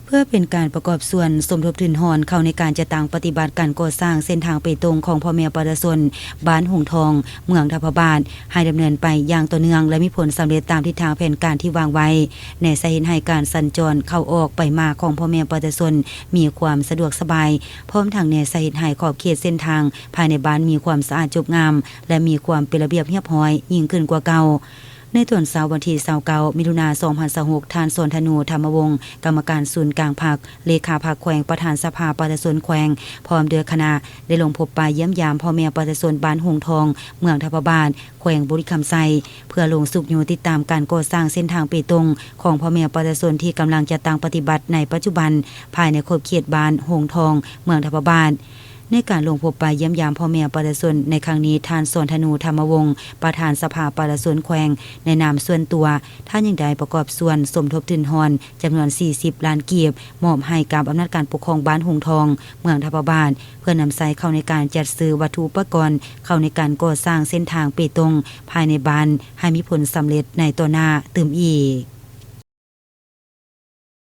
ເພື່ອເປັນການປະກອບສ່ວນສົມທົບທຶນຮອນເຂົ້າໃນການຈັດຕັ້ງປະຕິບັດການກໍ່ສ້າງເສັ້ນທາງເປຕົງຂອງພໍ່ແມ່ປະຊາຊົນບ້ານຫົງທອງ ເມືອງທະພະບາດ ໃຫ້ດຳເນີນໄປຢ່າງຕໍ່ເນື່ອງ ແລະ ມີຜົນສຳເລັດຕາມທິດທາງແຜນການທີ່ວາງໄວ້, ແນໃສ່ເຮັດໃຫ້ການສັນຈອນເຂົ້າອອກໄປມາຂອງພໍ່ແມ່ປະຊາຊົນມີຄວາມສະດວກສະບາຍ, ພ້ອມທັງແນໃສ່ເຮັດໃຫ້ຂອບເຂດເສັ້ນທາງພາຍໃນບ້ານມີຄວາມສະອາດຈົບງາມ ແລະ ມີຄວາມເປັນລະບຽບຮຽບຮ້ອຍຍິ່ງຂຶ້ນກວ່າເກົ່າ. ໃນຕອນເຊົ້າວັນທີຊາວເກົ້າ ມິຖຸນາ ສອງພັນຊາວຫົກ ທ່ານ ສອນທະນູ ທຳມະວົງ ກຳມະການສູນກາງພັກ, ເລຂາພັກແຂວງ, ປະທານສະພາປະຊາຊົນແຂວງ ພ້ອມດ້ວຍຄະນະ ໄດ້ລົງພົບປະຢ້ຽມຢາມພໍ່ແມ່ປະຊາຊົນບ້ານຫົງທອງ ເມືອງທະພະບາດ ແຂວງບໍລິຄຳໄຊ ເພື່ອລົງຊຸກຍູ້ຕິດຕາມການກໍ່ສ້າງເສັ້ນທາງເປຕົງຂອງພໍ່ແມ່ປະຊາຊົນທີ່ກຳລັງຈັດຕັ້ງປະຕິບັດໃນປັດຈຸບັນ ພາຍໃນຂອບເຂດບ້ານຫົງທອງ ເມືອງທະພະບາດ. ໃນການລົງພົບປະຢ້ຽມຢາມພໍ່ແມ່ປະຊາຊົນໃນຄັ້ງນີ້, ທ່ານ ສອນທະນູ ທຳມະວົງ ປະທານສະພາປະຊາຊົນແຂວງ ໃນນາມສ່ວນຕົວ, ທ່ານຍັງໄດ້ປະກອບສ່ວນສົມທົບທຶນຮອນຈຳນວນສີ່ສິບລ້ານກີບ ມອບໃຫ້ກັບອຳນາດການປົກຄອງບ້ານຫົງທອງ ເມືອງທະພະບາດ ເພື່ອນຳໃຊ້ເຂົ້າໃນການຈັດຊື້ວັດຖຸອຸປະກອນ ເຂົ້າໃນການກໍ່ສ້າງເສັ້ນທາງເປຕົງພາຍໃນບ້ານ ໃຫ້ມີຜົນສຳເລັດໃນຕໍ່ໜ້າຕື່ມອີກ.